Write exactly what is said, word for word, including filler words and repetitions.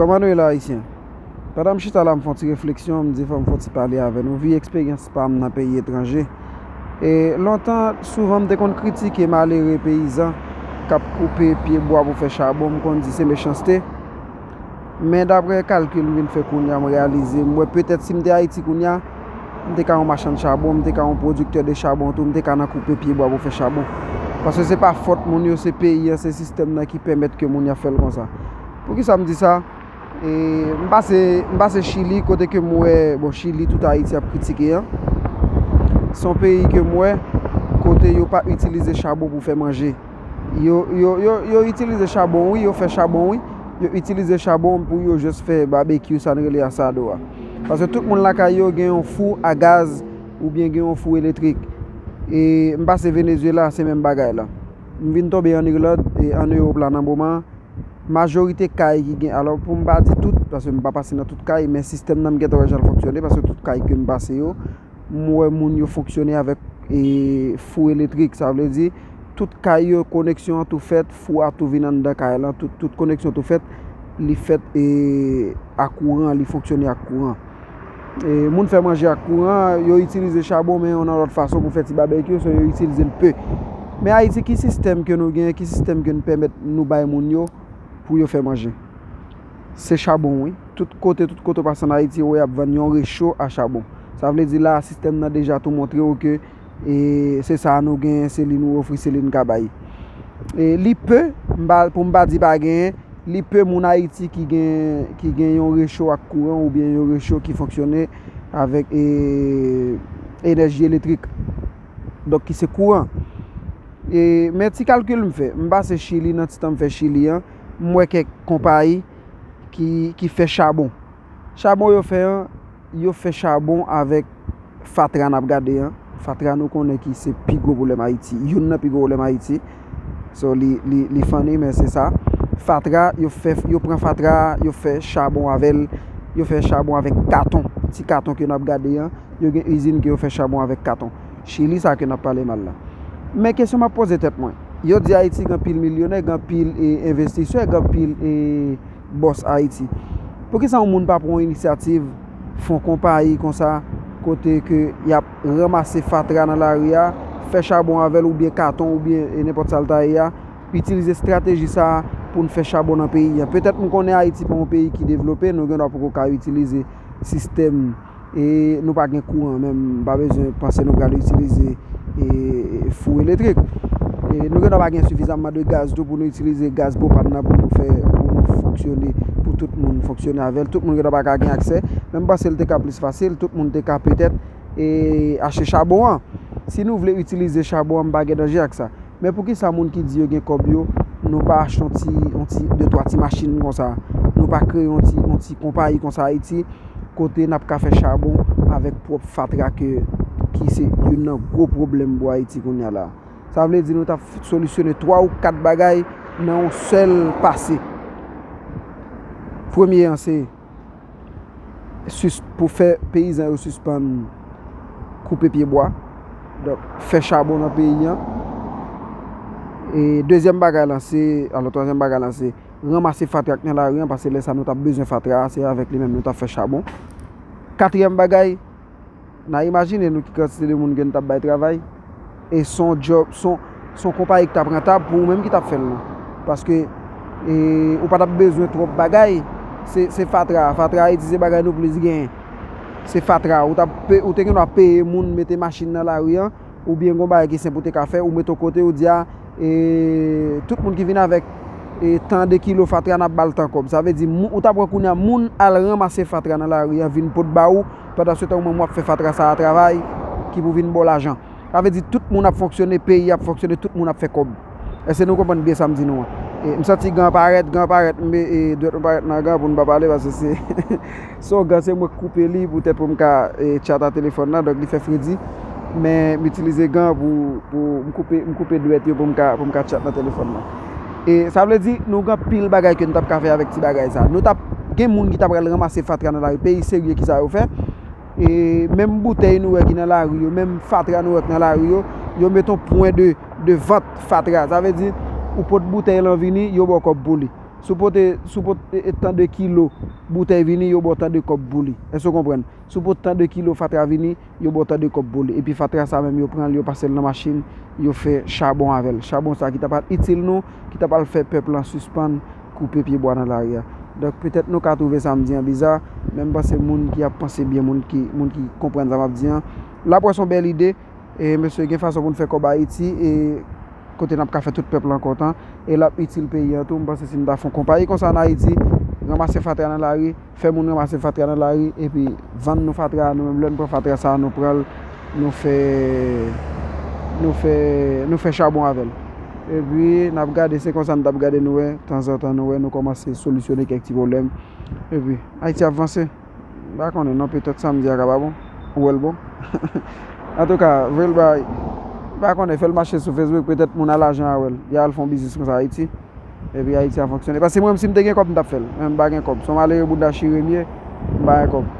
Kòman nou ye la, Ayisyen? Pandan m chita la, m fè yon ti refleksyon, m di fò m fè yon ti pale avè nou. Vi eksperyans pa m nan peyi etranje. E lontan, souvan, m te konn kritike malere peyizan k ap koupe pye bwa pou fè chabon, m konn di se mechanste. Men daprè kalkil m vin fè kounye a, m reyalize, m wè petèt si m te Ayiti kounye a, m te ka yon machann chabon, m te ka yon pwodiktè de chabon tou, m te ka nan koupe pye bwa pou fè chabon. Paske se pa fòt moun yo, se peyi an, se sistèm nan ki pèmèt ke moun yo ap fè l konsa. Poukisa m di sa? E, m pase, m pase Chili, kote ke m wè, bon, Chili, tout Ayiti ap kritike an. Se yon peyi ke m wè, kote yo pa itilize chabon pou fè manje. Yo, yo, yo, yo itilize chabon, wi, yo fè chabon, wi. Yo itilize chabon pou yo jis fè babekyou, sa n rele asado a. Paske tout moun lakay yo gen yon fou a gaz oubyen gen yon fou elektrik. E m pase Venezuela, se menm bagay la. M vin tonbe ann Irland e ann Ewòp la nan moman an. Majorite kay ki gen, alò, pou m pa di tout, paske m pa pase nan tout kay, men sistèm nan m gentan wè jan l fonksyone, paske tout kay ke m pase yo, m wè moun yo fonksyone avèk, e, fou elektrik. Sa vle di, tout kay yo, koneksyon an tou fèt, fou a tou vin anndan kay lan, tout, tout koneksyon tou fèt, li fèt, e, a kouran, li fonksyone ak kouran. E, moun fè manje ak kouran, yo itilize chabon, men yo nan lòt fason pou fè ti babekyou, so yo itilize l pe. Men Ayiti, ki sistèm ke nou genyen, ki sistèm ke n pèmèt nou bay moun yo pou yo fè manje? Se chabon, wi. Tout kote, tout kote w pase ann Ayiti, ou wè y ap vann yon recho a chabon. Sa vle di la, sistèm nan deja tou montre w ke, e, se sa nou genyen, se li nou ofri, se li n ka bay. E, li pe, m pa, pou m pa di pa genyen, li pe moun Ayiti ki gen, ki gen yon recho ak kouran oubyen yon recho ki fonksyone avèk, e, enèji elektrik. Donk, ki se kouran. E, men ti kalkil m fè, m pase Chili, nan ti tan m fè Chili an, m wè kèk konpayi ki, ki fè chabon. Chabon yo fè an, yo fè chabon avèk fatra n ap gade an. Fatra nou konnen ki se pi gwo pwoblèm Ayiti, youn nan pi gwo pwoblèm Ayiti. So, li, li, li funny, men se sa. Fatra, yo fè, yo pran fatra, yo fè chabon avè l, yo fè chabon avèk katon. Ti katon ke n ap gade an, yo gen izin ke yo fè chabon avèk katon. Chili sa ke n ap pale mal la. Men kesyon m ap poze tèt mwen, yo di Ayiti gen anpil milyonè, gen anpil, e, envestisè, gen anpil, e, bòs Ayiti. Poukisa yon moun pa pran yon inisyativ, fè yon konpayi konsa, kote ke y ap ranmase fatra nan lari a, fè chabon avè l oubyen katon oubyen, e, nenpòt sa l ta ye a, itilize estrateji sa a pou n fè chabon nan peyi a? Petèt m konnen Ayiti pa yon peyi ki devlope, nou gen dwa poko ka itilize sistèm, e, nou pa gen kouran, men m pa bezwen panse nou pral itilize, e, fou elektrik. E, nou gen dwa pa gen sifizamman de gaz tou pou nou itilize gaz pwopàn nan pou nou fè, pou nou fonksyone, pou tout moun fonksyone avè l. Tout moun gen dwa pa ka gen aksè, men m panse l te ka plis fasil, tout moun te ka petèt, e, achte chabon an. Si nou vle itilize chabon an, m pa gen danje ak sa. Men poukisa moun ki di yo gen kòb yo, nou pa achte yon ti, yon ti, de twa ti machin konsa? Nou pa kreye yon ti, yon ti konpayi konsa Ayiti, kote n ap ka fè chabon avèk pwòp fatra ke, ki se youn nan gwo pwoblèm pou Ayiti kounye a la. Sa vle di nou t ap solisyone twa ou kat bagay nan yon sèl pase. Premye an se sis-, pou fè peyizan yo sispann koupe pye bwa, donk fè chabon nan peyi an. E dezyèm bagay lan se, alò, twazyèm bagay lan se ranmase fatra k nan lari an, paske lè sa nou t ap bezwen fatra a, se avèk li menm nou t ap fè chabon. Katriyèm bagay, n a imajine nou ki kantite de moun ke n t ap bay travay. E se yon djòb, se yon, se yon konpayi ki t ap rantab pou ou menm ki t ap fè l lan. Paske, e, ou pa t ap bezwen twòp bagay. Se, se fatra. Fatra Ayiti se bagay nou plis genyen. Se fatra. Ou t ap pe-, ou te gen dwa peye moun mete machin nan lari an, oubyen gon bagay ki senp ou te ka fè, ou mete yon kote, ou di a, e, tout moun ki vin avèk, e, tan de kilo fatra, n ap ba l tan kòb. Sa vle di, mou-, ou t ap wè kounye a, moun al ranmase fatra nan lari an, vin pot ba ou, pandan se tan ou menm w ap fè fatra sa a travay, ki pou vin ba w lajan. Sa vle di, tout moun ap fonksyone, peyi ap fonksyone, tout moun ap fè kòb. Èske nou konprann byen sa m di nou an? E, m santi gan parèt, gan parèt, m, e, dwèt mwen parèt nan gan pou n pa pale, paske se, se yon gan, se mwen k koupe li poutèt pou m ka, e, tchat a telefòn nan, donk li fè fredi. Men m itilize gan pou, pou m koupe, m koupe dwèt yo pou m ka, pou m ka tchat nan telefòn nan. E sa vle di, nou gen anpil bagay ke n t ap ka fè avèk ti bagay sa. Nou t ap gen moun ki t ap pral ranmase fatra nan lari, peyi serye ki sa yo fè. E menm boutèy nou wè ki nan lari yo, menm fatra nou wè ki nan lari yo, yo met yon pwen de, de vant fatra. Sa vle di, ou pot boutèy lan vini, yo ba w kòb pou li. Si w pote, si w pote, e, tan de kilo boutèy vini, yo ba w tan de kòb pou li. Èske w konprann? Si w pote tan de kilo fatra vini, yo ba w tan de kòb pou li. Epi fatra sa menm, yo pran l, yo pase l nan machin, yo fè chabon avè l. Chabon sa ki ta pral itil nou, ki ta pral fè pèp lan sispann koupe pyebwa nan lari a. Donk, petèt nou ka twouve sa m di an biza, men m panse moun ki ap panse byen, moun ki, moun ki konprann sa m ap di an, l ap wè se yon bèl ide, e mesye, gen fason pou n fè kòb Ayiti, e kote n ap ka fè tout pèp lan kontan, e l ap itil peyi an tou. M panse si n ta fè yon konpayi konsa ann Ayiti, ranmase fatra nan lari, fè moun ranmase fatra nan lari, epi vann nou fatra a nou menm. Lè n pran fatra sa a, nou pran l, nou fè, nou fè, nou fè chabon avè l. Epi, n ap gade, se konsa n t ap gade, nou wè, tanzantan, nou wè, nou kòmanse solisyone kèk ti pwoblèm. Epi, Ayiti ap vanse. M pa konnen non, petèt sa m di a ka pa bon. Ou wè l bon. Antouka, voye l bay. M pa konnen, fè l mache sou Facebook, petèt moun a lajan a wè l. Y a al fè yon biznis konsa Ayiti. Epi Ayiti a fonksyone. Paske mwen menm, si m te gen kòb, m t ap fè l. Men m pa gen kòb. Se yon malere bounda chire m ye, m pa gen kòb.